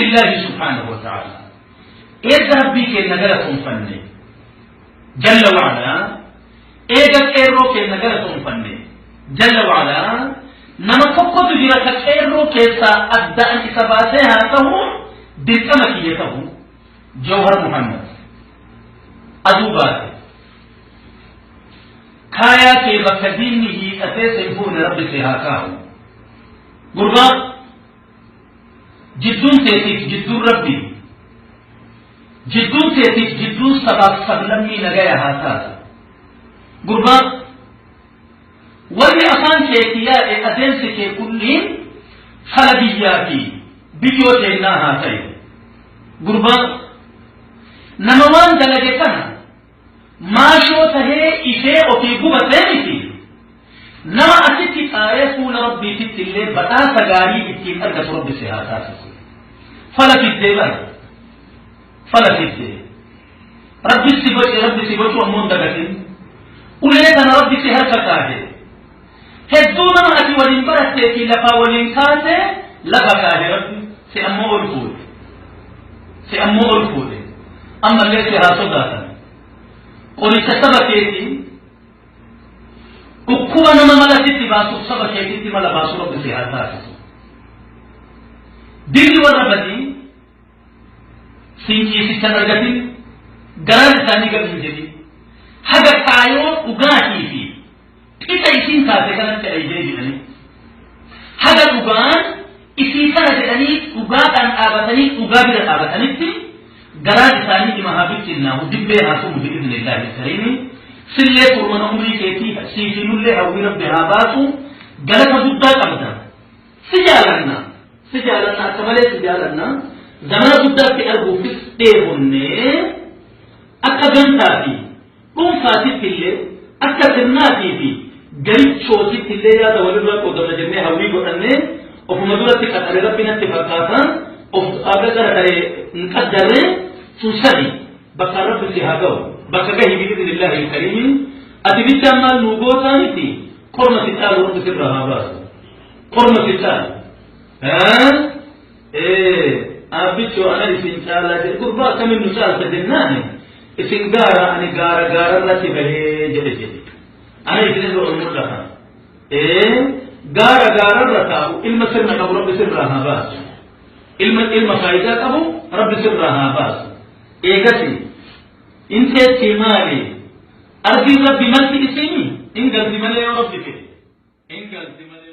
Alhamdulillahi subhaanahu wa ta'ala. Eega Rabbii keenna galatoonfanne jalla wa'alaa, eega qeerroo keenna galatoonfanne jalla wa'alaa, nama tokkotu jira ka qeerroo keessaa addaan isa baasee haa ta'u dirqama kiyya ta'u Jawhar Muhammad aduu baate kaayaa kee bakka diinni hiixatee sin fuune Rabbi si haa kaa'u. Gurbaa jidduun teetiif jidduun Rabbii, jidduun teetiif jidduun sabaaf sablammii nagaya haa taatu. Gurbaa wanni afaan keetii yaa'e adeemsi kee kulliin fala biyyaa fi biyyoo teennaa haa ta'e. Gurbaa nama waan dalage kana maashoo tahee ifee ofii gubatee miti. Nama asitti xaaree fuula Rabbiititti illee badhaasa gaarii ittiin argatu Rabbi si haa taasisu. Fala fiddee bara. Fala fiddee. Rabbi si boce, Rabbi si bocuu ammoo hin dagatin. Ulee tana Rabbi si harka kaahe. Hedduu nama ati waliin barattee fi lafaa waliin kaate lafa kaahe Rabbi si ammoo ol fuudhe. Si ammoo ol fuudhe. Ammallee si haa sodaatan. Qoricha saba keetii dhukkuba nama mala sitti baasuuf saba keetitti mala baasu Rabbi si haa taasisu. Dirri warra badii siin ciisichan argatin, garaan isaanii gad hin jedhin. Haga kaayoo dhugaatii fi qixa isiin taate kanatti ay deebi'anii. Haga dhugaan isii kana jedhanii dhugaadhaan dhaabatanii dhugaa bira dhaabatanitti garaan isaanii dhima haa bittinnaahu, dibbee haa tumu bi'iznillaahi kariimi. Sillee kurmana umrii keetii siifi nullee hawwii Rabbi haa baasu. Galata guddaa qabda. Si jaalanna. Si jaalanna, akka malee si jaalanna. Zamana guddaatti arguufis dheebonnee akka gantaa fi dhuunfaatitti illee akka sirnaatii fi garichootitti illee yaada walirraa qoodamna jennee hawwii godhannee ofuma duratti qaxare Rabbi natti fakkaata of akka gara ta'e hin qaddarre sun sadi bakka Rabbi si haa ga'u bakka gahi bi'iznillaahi alkariimi. Ati bichaan maal nuu gootaa miti, qorma si caalu Rabbi sirraa haa baasu, qorma si caalu. Abbichoo ana isin caalaa jedhe gurbaa, akkamiin nu caalta jennaani, isin gaara ani gaara gaararratti bahee jedhe ana isin irra ol mul'ata. Gaara gaararra taa'u ilma sirna qabu Rabbi sirraa haa baasu, ilma faayidaa qabu Rabbi sirraa haa baasu. Eegasi inteetti maali ardiin Rabbi malti isin hin galti malee yoo Rabbi fedhe hin galti malee.